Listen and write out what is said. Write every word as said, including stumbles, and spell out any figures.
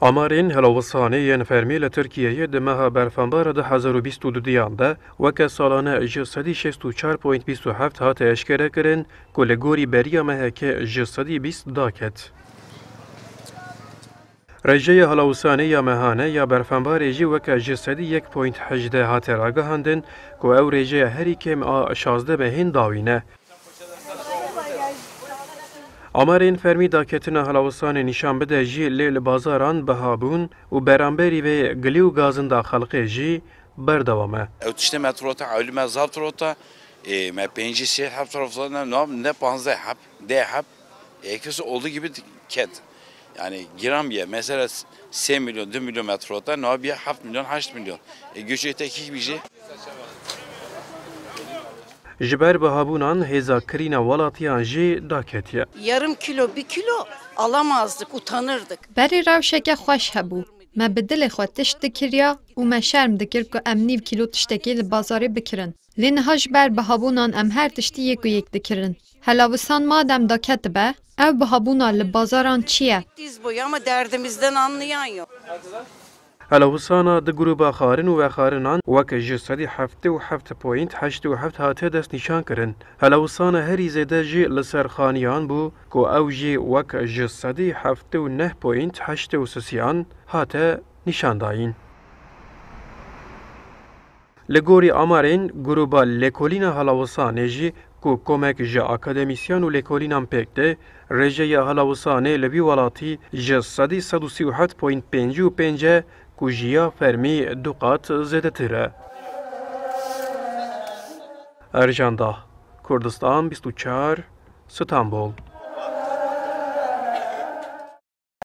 Amarên helawisanê yên fermî li Tirkiyeyê di meha berfenbara du hezar û bîst û dudiyan de weke salane ji sedî şêst û çar point bîst û heft hate eşkerekirin ku li gorî beriya mehekê ji sedî bîst daket. Rêjeya helawisanê ya mehane ya berfenbarê jî weke ji sedî yek point hejdeh hate ragihandin ku ew rêjeya herî kêm a şazdeh mehên dawî ne. Amarên fermî daketina helawisanê nîşan bide jî lê li bazaran bihabûn û beramberî vê gilî û gazinda xelkê jî berdewam e. Ew tiştê me tirota, ewlî me zaf tirota. Ê, me pêncî sê heb tirota, ne, ne panzdeh heb, deh heb. Ê, kes olduğu gibi ket. Yani giran bîye. Mesela sê milyon, du milyon me tirota, niha bîye heft milyon, heşt milyon. E, göçü tek hiçbir şey. Ji ber bihabûnan hêza kirîna welatiyan jî daketiye. Yarım kilo, bir kilo alamazdık, utanırdık. Berê rewşeke xweş hebû. Me bi dilê xwe tişt dikiriya û me şerm dikir ku em nîv kîlo tiştekê li bazarê bikirin. Lê niha ji ber bihabûnan em her tiştî yek û yek dikirin. Helawisan madem daketibe, ev bihabûna li bazaran çi ye? Diz boyu ama derdimizden anlayan yok. Helawisana di grûba xarin û vexarinan weke ji sedî heftê û heft point heştê û heft hate destnîşankirin. Helawisana herî zêde jî li ser xaniyan bû ku ew jî wek ji sedî heftê û neh point heştê û sisiyan hate nîşandayîn. Li gorî amarên grûba lêkolîna helawisanê jî ku komek ji akademîsyen û lêkolînan pêk tê, rêjeya helawisanê li vî welatî ji sedî sed û sî û heft point pêncî û pênc e ku ji ya fermî du qat zêdetir e. Ercan Dah, Kurdistan bîst û çar, Stenbol.